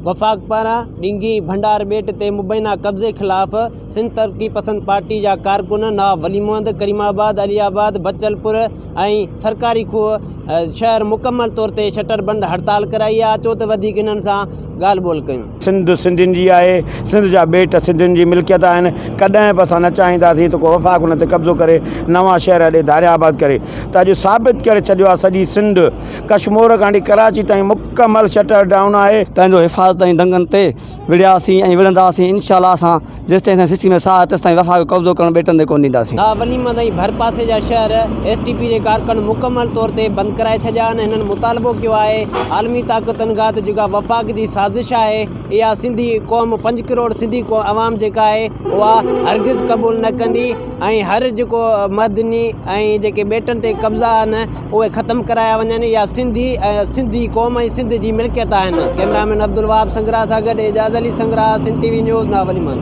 وفاق پاران ڏنگي ڀنڊار ٻيٽ تي مبينا قبضي خلاف سنڌ ترقي پسند پارٽي جا ڪارڪن نواب ولي محمد، ڪريم آباد، علي آباد، بچل پور ۽ سرڪاري کوهه شهر مڪمل طور تي شٽر بند هڙتال ڪرائي آهي، اچو ته وڌيڪ انهن سان ڳالهه ٻولهه ڪيون. سنڌ سنڌين جي آهي، سنڌ جا ٻيٽ سنڌين جي ملڪيت آهن، ڪڏهن به اسان نه چاهينداسين ته ڪو وفاق ان تي قبضو ڪري نوان شهر اڏي ڌاريان آباد ڪري ته اڄ ثابت ڪري ڇڏيو آهي سڄي سنڌ ڪشمور کان وٺي ڪراچي تائين مڪمل شٽر ڊائون آهي. پنهنجو حفاظت ۽ دنگن تي وڙهياسين ۽ وڙهنداسين انشاء الله اسان جيستائين اسان جي سسي ۾ ساهه آهي تيستائين وفاق کي قبضو ڪرڻ ٻيٽن تي ڪونه ڏينداسين. ها وليمند ۽ ڀرپاسي جا شهر ايس ٽي پي جي ڪارڪن مڪمل طور تي بند ڪرائي ڇڏيا آهن هنن مطالبو ڪيو آهي عالمي طاقتن کان ته جيڪا وفاق جي سازش آهي اها سنڌي قوم پنج ڪروڙ سنڌي عوام جيڪا آهي اها هرگز قبول نه ڪندي ۽ هر جيڪو معدني ۽ جيڪي ٻيٽن تي قبضا آهن اهي ختم ڪرايا وڃن اها سنڌي ۽ سنڌي قوم ۽ سنڌ جي ملڪيت آهن ڪئميرا مين عبدالوهاب سنگرا سان گڏ Ejaz Ali Sangra Sindh T V news ناوليمند.